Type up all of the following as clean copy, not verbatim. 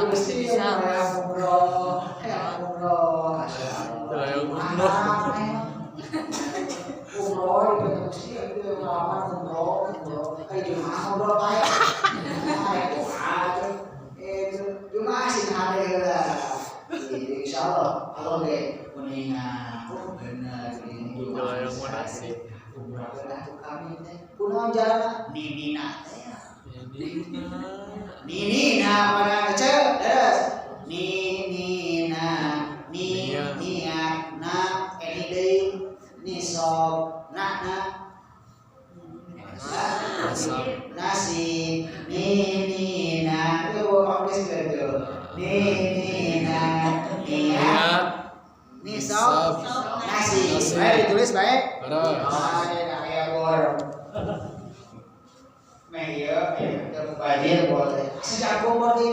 Aduh, Gusti bisa. Hayang umroh, hayang umroh, Masya Allah. Hayang umroh. Umroh di Batu Gusti, itu pengalaman umroh, umroh. Ayo jemaah ngobrol bae. Ayo, jemaah sih ada lah. Insya Allah, Allah ge kuningan, oh bener ini. Hayang manasik. Umroh tuh kami teh. Kunaon jalan ninina teh. Ninina mana cek terus ninina ni niat na ini deui nisob na na nasi ninina itu komplis gitu ninina niat nisob nasi baik ditulis baik. Baik bor. Meh ieu teu mubazir boleh. Sejak bor teh.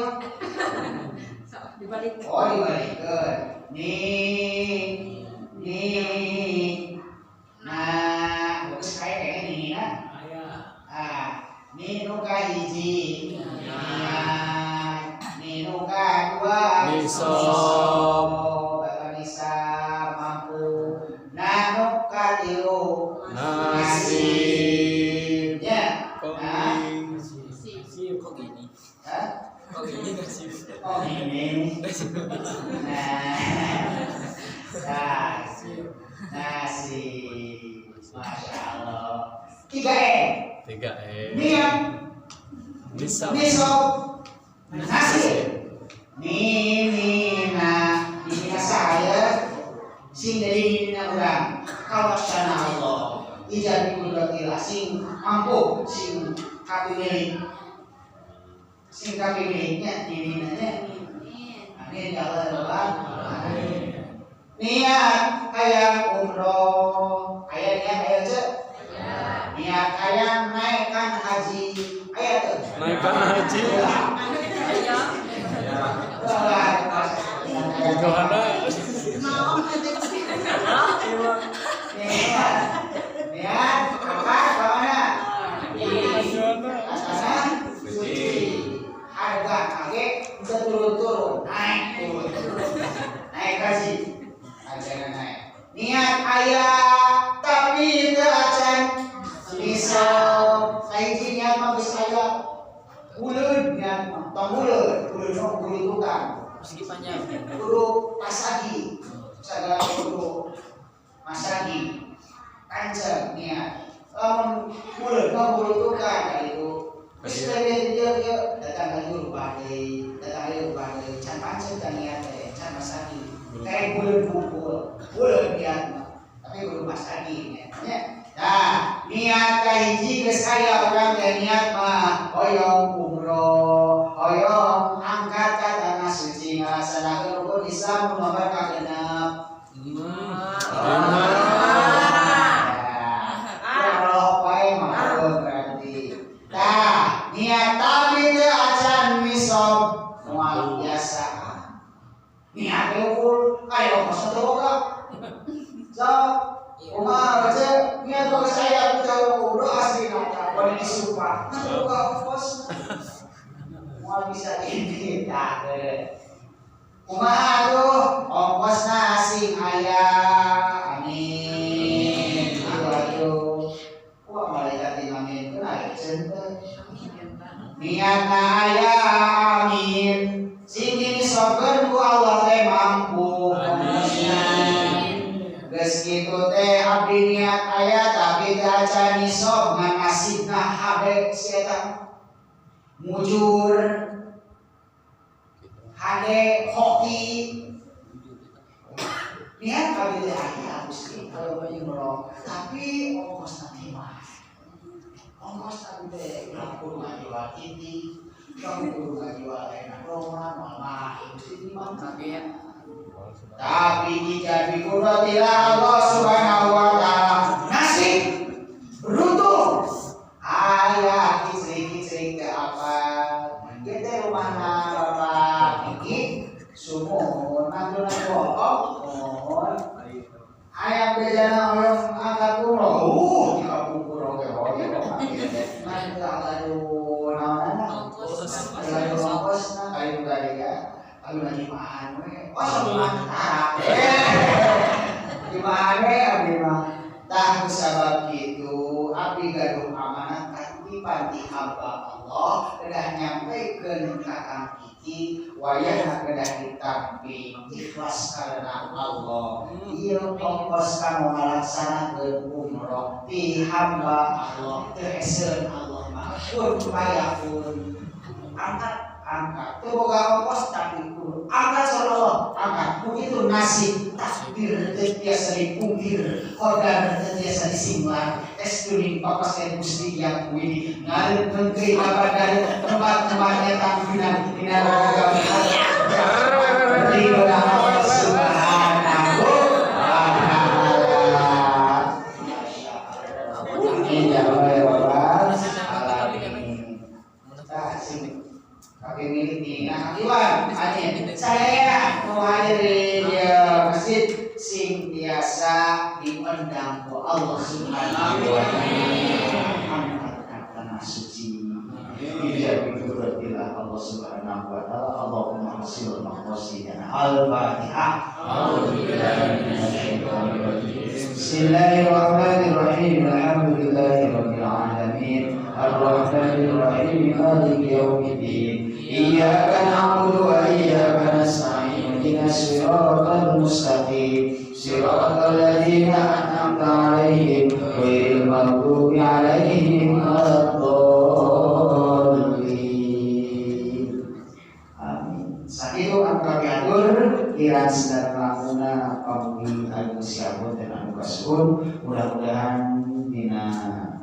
Dibalik. Oh, dibalikeun. Ni ni nah, geus kae kayaknya ni na. Ah, ni nu kahiji. Niat. Ni nu kadua. Nisob. Kata nisab mampu. Nah, nu katilu. Nasib. Ya. Nah, Kok gini? hah? Kok gini nasib? Oh ini. Nah, nah, nasi, Masya Allah. 3 E. 3 E. Niat, Nisab. Nisob, nasi. Ni ni na, ni na saya. Sing dari ni na urang. Kawasana Allah. Ijab kudratillah sing mampu, sing kapimilik. Sing kapimiliknya, ni ni na. Amin ya Allah ya Rabbal alamin. Niat hayang umroh, aya niat aya cek. Niat hayang naikkan haji, aya tuh. Naikkan haji. Wah, Gimana? Mau nanti. Niat, niat apa? Mana? Asana suci. Harga kaget udah turun-turun, naik turun, naik haji, harganya naik. Niat aya tapi teu acan nisob. Sahiji niat mah geus aya. Buleud niat mah, tong buleud, buleud mah kudu tukang. Persegi panjang. Kudu pasagi, segala kudu masagi, kanceng niat. Lamun buleud mah kudu tukang ka itu. Geus teh dia dia datang ka dieu rubah deui, datang deui rubah deui, can pancen ka niat teh, can masagi. Kayak buleud kumpul, buleud niat mah, tapi kudu masagi niatnya. Nah, niat kahiji geus aya urang teh niat mah hoyong umroh, hoyong angkat ka tanah suci ngalaksanakeun rukun Islam nu nomor kagenep. Lima. Ya, kalau wae mah berarti. Nah, niat tapi teu acan nisob moal biasa. Niat ukur ayo masa teu boga. So, kumaha baca niat bagus saya ku umroh asli nata ini disumpah. Nah, teu boga ongkos. Moal bisa ini tah. Kumaha tuh ongkosna sing aya. Amin. Aduh aduh. Wah malaikat ngaminkeun aya teu. Niatna aya amin. Sing dinisobkeun ku Allah teh mampu. Ongkosna. Geus kitu teh abdi niat aya tapi teu acan nisob ngan nasibna hade si eta. Mujur hade hoki niat abdi teh aya Gusti kalau umroh tapi ongkosna teh mah ongkos abdi teh urang kudu ngajual titik urang kudu ngajual enak Roma moal mah Gusti mah. Kaget. Tapi jika bikudratillah Allah Subhanahu wa taala nasib beruntung aya kicrik-kicrik ke apa kita rumahna Bapak Kiki sumuhun mantuna bohong mohon aya bejana hoyong angkat umroh di kapungkur oge hoyong ngan teu gaduh naonana Ongkos. gaduh ongkosna kayu gade ya. Aduh, jumaahan we. Oh, sok jumahan tara. Jumahan we abdi mah. Tah, sabab kitu abdi gaduh amanah katitipan ti hamba Allah, kedah nyampaikan ka Kang Kiki, wayahna kedah ditampi ikhlas karena Allah. Ieu ongkos kanggo ngalaksanakeun umroh ti hamba Allah, teu eseun Allah mah. Kun fayakun. Angkat, angkat. Teu boga ongkos tapi kudu angkat Allah, angkat. Begitu nasib takdir teu tiasa dipungkir, qadar teu tiasa disinglar. Estuning papasen Gusti yang widi ngarep menteri kabar tempat-tempatnya tanggungan dina roga Ridho Allah Subhanahu wa Ta'ala. Amin ya rabbal alamin. Tah, sing kaki milik di nah Iwan, aja saya mau hadir di masjid sing biasa diundang ku Allah Subhanahu wa Ta'ala, angkat ka tanah suci. Ijab berartilah Allah Subhanahu wa Ta'ala. Allahumma hasil maqasidana. Al-Fatihah. Bismillahirrahmanirrahim. Alhamdulillahirabbil alamin. Arrahmanirrahim. Maliki yaumiddin. Iyyaka na'budu wa iyyaka nasta'in. Ihdinas siratal mustaqim. Siratal ladzina an'amta 'alaihim ghairil maghdubi 'alaihim waladdallin. Amin. Sakitu anu kami atur, kirang sadar lakuna pamugi anu siapun dan anu kasuhun. Mudah-mudahan dina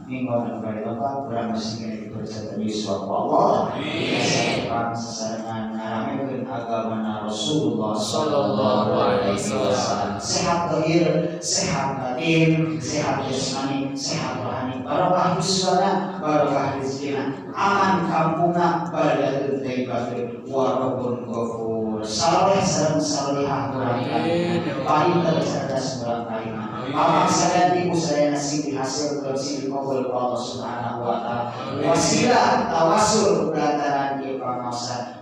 minggu anu bade lengkap urang masih keneh dipercaya yuswa ku Allah. Amin. Sasarengan ngaramekeun agama Rasulullah Sallallahu alaihi wasallam. Sehat lahir, sehat batin, sehat jasmani, sehat rohani. Barokah yuswana, barokah rezekina, aman kampungna, baldatun thayyibatun wa rabbun ghafur. Saleh sareng salehah urang Amin. paling cerdas urang kalima. Pamangsadan ibu sadayana sing dihasilkeun, sing dikabul ku Allah Subhanahu wa Ta'ala. Wasilah tawasul lantaran ieu pangaosan.